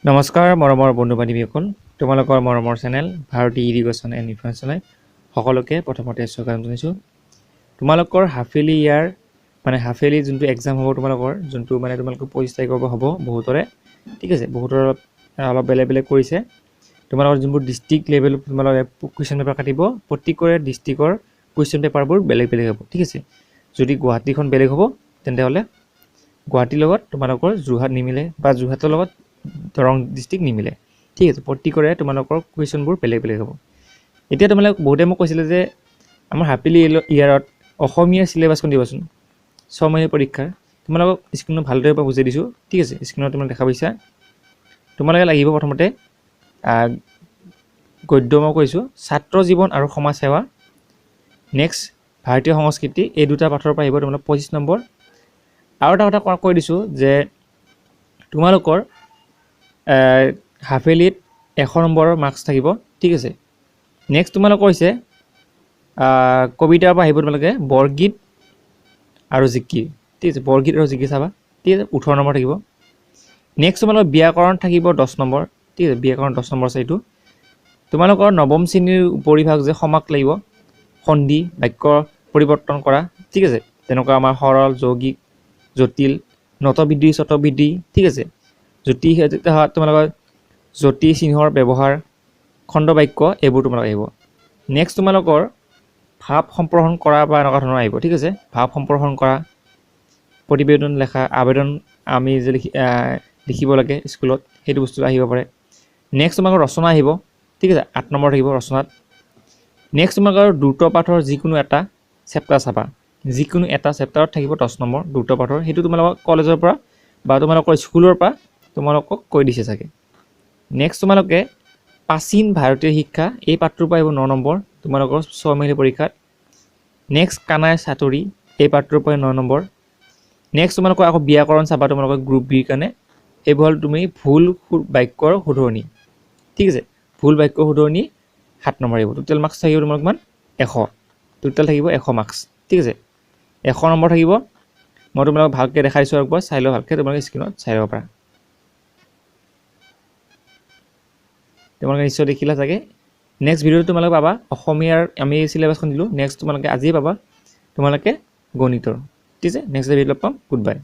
নমস্কাৰ মৰমৰ বন্ধু বান্ধৱীসকল, তোমালোকৰ মৰমৰ চেনেল ভাৰতী ইৰিগেশ্যন এণ্ড ইনফৰমেশ্যনলৈ সকলোকে প্ৰথমতে স্বাগতম জনাইছোঁ। তোমালোকৰ হাফেলি ইয়াৰ মানে হাফেলি যোনটো এক্সাম হ'ব তোমালোকৰ, যোনটো মানে তোমালোকৰ 25 তাৰিখৰ পৰা হ'ব বহুতৰে, ঠিক আছে, বহুতৰ অলপ বেলেগ বেলেগ কৰিছে। তোমালোকৰ যোনবোৰ ডিষ্ট্ৰিক্ট লেভেলত তোমালোকে কুৱেশ্যন পেপাৰ কাটিব, প্ৰত্যেকৰে ডিষ্ট্ৰিক্টৰ কুৱেশ্যন পেপাৰবোৰ বেলেগ বেলেগ হ'ব, ঠিক আছে। যদি গুৱাহাটীখন বেলেগ হ'ব তেন্তে হ'লে গুৱাহাটীৰ লগত তোমালোকৰ যোৰহাট নিমিলে বা যোৰহাটৰ লগত দৰং ডিষ্ট্ৰিক্ট নিমিলে, ঠিক আছে। প্ৰত্যেকৰে তোমালোকৰ কুৱেশ্যনবোৰ বেলেগ বেলেগ হ'ব। এতিয়া তোমালোক বহুতে মোক কৈছিলে যে আমাৰ হাফেলি ইয়াৰত অসমীয়া চিলেবাছখন দিবাচোন ছমহীয়া পৰীক্ষাৰ। তোমালোকক স্ক্ৰীণত ভালদৰে পৰা বুজাই দিছোঁ, ঠিক আছে। স্ক্ৰীণত তোমালোকে দেখা পাইছা। তোমালোকে লাগিব প্ৰথমতে গদ্য মই কৈছোঁ ছাত্ৰ জীৱন আৰু সমাজ সেৱা, নেক্সট ভাৰতীয় সংস্কৃতি, এই দুটা পাঠৰ পৰা আহিব তোমালোক 25 নম্বৰ। আৰু এটা কথা কৈ দিছোঁ যে তোমালোকৰ হাফেলিত 100 নম্বৰৰ মাৰ্কছ থাকিব, ঠিক আছে। নেক্সট তোমালোকৰ হৈছে কবিতাৰ পৰা আহিব তোমালোকে বৰগীত আৰু জিকিৰ, ঠিক আছে। বৰগীত আৰু জিকিৰ চাবা, ঠিক আছে, 18 নম্বৰ থাকিব। নেক্সট তোমালোকৰ ব্যাকৰণ থাকিব 10 নম্বৰ, ঠিক আছে, ব্যাকৰণ 10 নম্বৰ আছে এইটো। তোমালোকৰ নৱম শ্ৰেণীৰ উপৰিভাগ যে সমাস লাগিব, সন্ধি, বাক্য পৰিৱৰ্তন কৰা, ঠিক আছে, তেনেকুৱা আমাৰ সৰল, যৌগিক, জটিল, নতবিধি, চতবিধি, ঠিক আছে, জ্যোতি তোমালোকৰ জ্যোতি চিহ্নৰ ব্যৱহাৰ, খণ্ডবাক্য, এইবোৰ তোমালোকৰ আহিব। নেক্সট তোমালোকৰ ভাৱ সম্প্ৰসাৰণ কৰা বা এনেকুৱা ধৰণৰ আহিব, ঠিক আছে, ভাৱ সম্প্ৰসাৰণ কৰা, প্ৰতিবেদন লেখা, আবেদন আমি যে লিখিব লাগে স্কুলত, সেইটো বস্তু আহিব পাৰে। নেক্সট তোমালোকৰ ৰচনা আহিব, ঠিক আছে, 8 নম্বৰ থাকিব ৰচনাত। নেক্সট তোমালোকৰ দ্ৰুত পাঠৰ যিকোনো এটা চেপ্টাৰ চাবা, যিকোনো এটা চেপ্টাৰত থাকিব 10 নম্বৰ দ্ৰুত পাঠৰ, সেইটো তোমালোকৰ কলেজৰ পৰা বা তোমালোকৰ স্কুলৰ পৰা তোমালোকক কৈ দিছে চাগে। নেক্সট তোমালোকে প্ৰাচীন ভাৰতীয় শিক্ষা, এই পাঠটোৰ পৰা আহিব 9 নম্বৰ তোমালোকৰ ছমাহী পৰীক্ষাত। নেক্সট কানাই চাতুৰি, এই পাঠটোৰ পৰা 9 নম্বৰ। নেক্সট তোমালোকৰ আকৌ ব্যাকৰণ চাবা তোমালোকৰ গ্ৰুপ বিৰ কাৰণে, এইবোৰ হ'ল তুমি ভুল বাক্যৰ শুধৰণি, ঠিক আছে, ভুল বাক্যৰ শুধৰণি 7 নম্বৰ আহিব। টোটেল মাৰ্কছ থাকিব তোমালোক কিমান 100, টোটেল থাকিব 100 মাৰ্কছ, ঠিক আছে, 100 নম্বৰ থাকিব। মই তোমালোকক ভালকৈ দেখাই দিছোঁ, একবাৰ চাই লওঁ ভালকৈ, তোমালোকে স্ক্ৰীণত চাই ল'ব পাৰা। তোমালোকে নিশ্চয় দেখিলা চাগে। নেক্সট ভিডিঅ'টো তোমালোকে পাবা অসমীয়াৰ আমি চিলেবাছখন দিলোঁ, নেক্সট তোমালোকে আজিয়ে পাবা তোমালোকে গণিতৰ, ঠিক আছে। নেক্সট ভিডিঅ'ত লগ পাম, গুড বাই।